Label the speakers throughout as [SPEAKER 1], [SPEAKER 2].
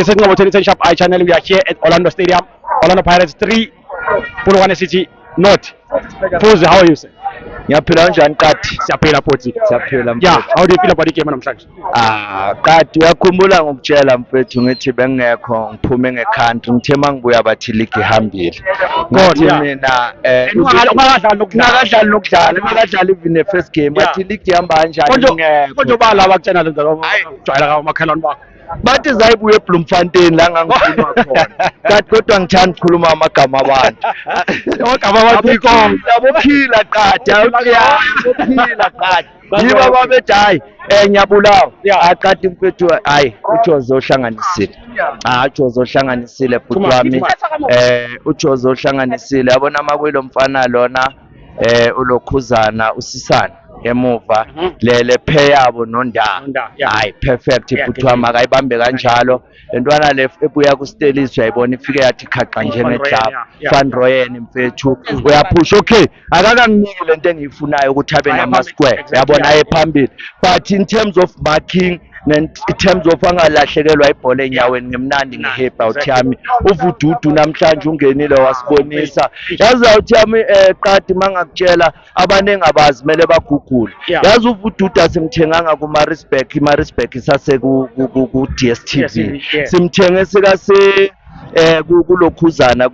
[SPEAKER 1] This is Ngabo 2010 Shop I channel. We are here at Orlando Stadium. Orlando Pirates 3, Polokwane City nought. Fuzi, how are you, sir?
[SPEAKER 2] Ngiyaphila, kanjani Qadi?
[SPEAKER 1] Siyaphila futhi.
[SPEAKER 2] Siyaphila, mfethu.
[SPEAKER 1] Yeah, how do you feel about the game namhlanje?
[SPEAKER 2] Ah, Qadi, uyakhumbula ngokutshela, mfethu, ngithi bengekho, ngiphume ngecountry, ngithe mangibuya bathi league ihambile. Ngathi mina
[SPEAKER 1] Ungakadlali nokudlala.
[SPEAKER 2] Ngakadlali nokudlala, ngakadlali even the first game. Bathi league ihamba kanjani ngekho.
[SPEAKER 1] Konje ubala abakutshena le ndaba jwayela kamakhelwane bakho?
[SPEAKER 2] Bathi zayibuye eBloemfontein la ngangikhuluma khona. Kanti kodwa ngithanda ukukhuluma amagama abantu.
[SPEAKER 1] Amagama abantu inkomo.
[SPEAKER 2] Abophila Qadi, abophila Qadi. Yibo ababethi hayi ngiyabulawa. Aqadi mfethu, hayi, uJose ohlanganisile. Ah, uJose ohlanganisile, bhuti wami. uJose ohlanganisile. Yabona makwilo mfana lona ulokhuzana usisana emuva le pair yabo noNda.
[SPEAKER 1] Nonda, yeah.
[SPEAKER 2] Hayi, perfect, bhuti wami, akayibambe kanjalo. Lentwana le ebuya kuStellies, uyayibona, ifike yathi khaxa njenge-club.
[SPEAKER 1] Van Rooyen, yeah.
[SPEAKER 2] Van Rooyen, mfethu, uyaphusha. Okay, akakanginiki lento engiyifunayo ukuthi abe
[SPEAKER 1] Aye
[SPEAKER 2] nama-square,
[SPEAKER 1] phambili,
[SPEAKER 2] yabona, aye phambili, but in terms of marking and in terms of angalahlekelwa ibhola enyaweni, ngemnandi, ngihappy awuthi yami. Uvududu namhlanje ungenile wasibonisa, yazi awuthi yami, Qadi, mangakutshela, abaningi abazi, kumele bagugule. Yazi uvududu asimthenganga ku-Maritzburg, i-Maritzburg isase ku-DStv.
[SPEAKER 1] DStv, yeah.
[SPEAKER 2] Simthenge sikase kulokhuzana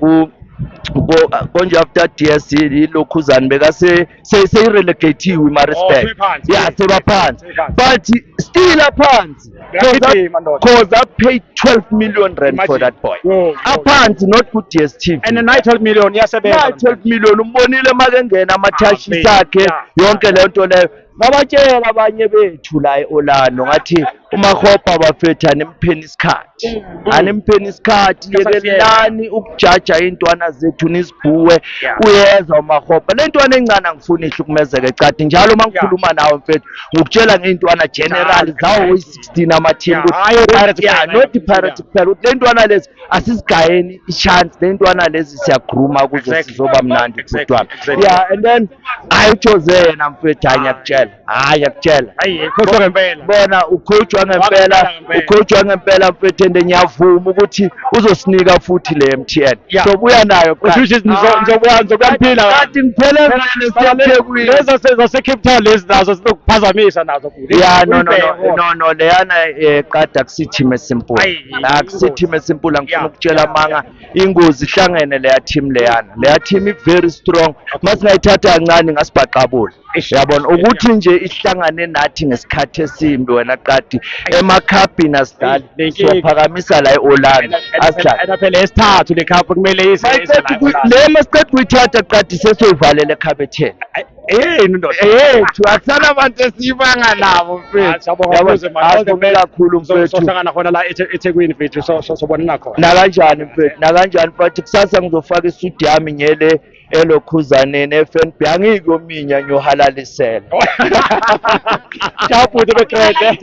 [SPEAKER 2] konje after DS ilokhuzana bekase seyirelegatiwe
[SPEAKER 1] Oh,
[SPEAKER 2] i-Maritzburg.
[SPEAKER 1] sebephansi.
[SPEAKER 2] Yeah, sebaphansi.
[SPEAKER 1] Sebephansi.
[SPEAKER 2] But still aphansi
[SPEAKER 1] Uyagijima, ndoda.
[SPEAKER 2] 'cause I paid 12 million rand for
[SPEAKER 1] Imagine.
[SPEAKER 2] that boy.
[SPEAKER 1] Yo, yo, yo.
[SPEAKER 2] Aphansi, not ku-DStv.
[SPEAKER 1] And the 12 million iyasebenza.
[SPEAKER 2] Na 12 million, umbonile makengena ama-touches
[SPEAKER 1] Ah,
[SPEAKER 2] akhe, yonke leyo nto leyo. Ngabatshela abanye bethu la e-Orlando, ngathi uMakgopa, bafethu, animpheni isikhathi, animpheni isikhathi, yekelani ukujaja iy'ntwana zethu nizibhuwe. Uyeza uMakgopa, le ntwana encane angifuni ihlukumezeke. Cadi, njalo uma ngikhuluma nawe, mfethu, ngikutshela ngey'ntwana general zawo yi-16 ama-team
[SPEAKER 1] Hhayi i-Pirates
[SPEAKER 2] yeah,
[SPEAKER 1] kuphela.
[SPEAKER 2] Not i-Pirates kuphela, ukuthi le ntwana lezi asizigayeni i-chance, le ntwana lezi siyagrooma ukuze sizoba mnandi, bhuti wami. Yeah, and then hayi, uJose yena, mfethu, hayi, ngiyakutshela, hayi, ngiyakutshela.
[SPEAKER 1] Hayi, coach wangempela.
[SPEAKER 2] Bona, ucoach wangempela.
[SPEAKER 1] Wangempela, ngempela.
[SPEAKER 2] Ucoach wangempela, mfethu, and ngiyavuma ukuthi uzosinika futhi le MTN. Sobuya nayo.
[SPEAKER 1] Usho ukuthi nizobuya niphila.
[SPEAKER 2] Kanti ngiphele vele, siyathekwini.
[SPEAKER 1] Lezi zase Cape Town lezi nazo zinokuphazamisa nazo futhi.
[SPEAKER 2] Yeah, no,
[SPEAKER 1] Uyibheke.
[SPEAKER 2] no, leyana qada akusi team esimple.
[SPEAKER 1] Ayi,
[SPEAKER 2] Akusi team esimple, angifuna ukutshela amanga. Ingozi ihlangene leya team leyana. Leya team i very strong. Masingayithatha kancane ngasibhaqabula. Yabona ukuthi nje ihlangane nathi ngesikhathi esimbi, wena Qadi, emakhabhini asidlali.
[SPEAKER 1] Le nkinga.
[SPEAKER 2] Siyaphakamisa la eOrlando. Asidlali.
[SPEAKER 1] And phela esithathu le cup kumele ize la eOrlando.
[SPEAKER 2] Le masiqeda kuyithatha, Qadi, sesoyivalela ekhabetheni.
[SPEAKER 1] Ndoda.
[SPEAKER 2] Eyethu, akusana abantu esiyibanga nabo,
[SPEAKER 1] Ah,
[SPEAKER 2] mfethu.
[SPEAKER 1] siyabonga
[SPEAKER 2] Yabona,
[SPEAKER 1] Mfuze, man. All the
[SPEAKER 2] asibonge
[SPEAKER 1] best.
[SPEAKER 2] kakhulu, mfethu.
[SPEAKER 1] Sohlangana khona la eThekwini, mfethu, sobonana khona.
[SPEAKER 2] Nakanjani, mfethu, nakanjani, but kusasa ngizofaka isudi yami ngele elokhuzaneni e-FNB, angiyikuyominya, ngiyohalalisela.
[SPEAKER 1] Ciao bhuti bekrete.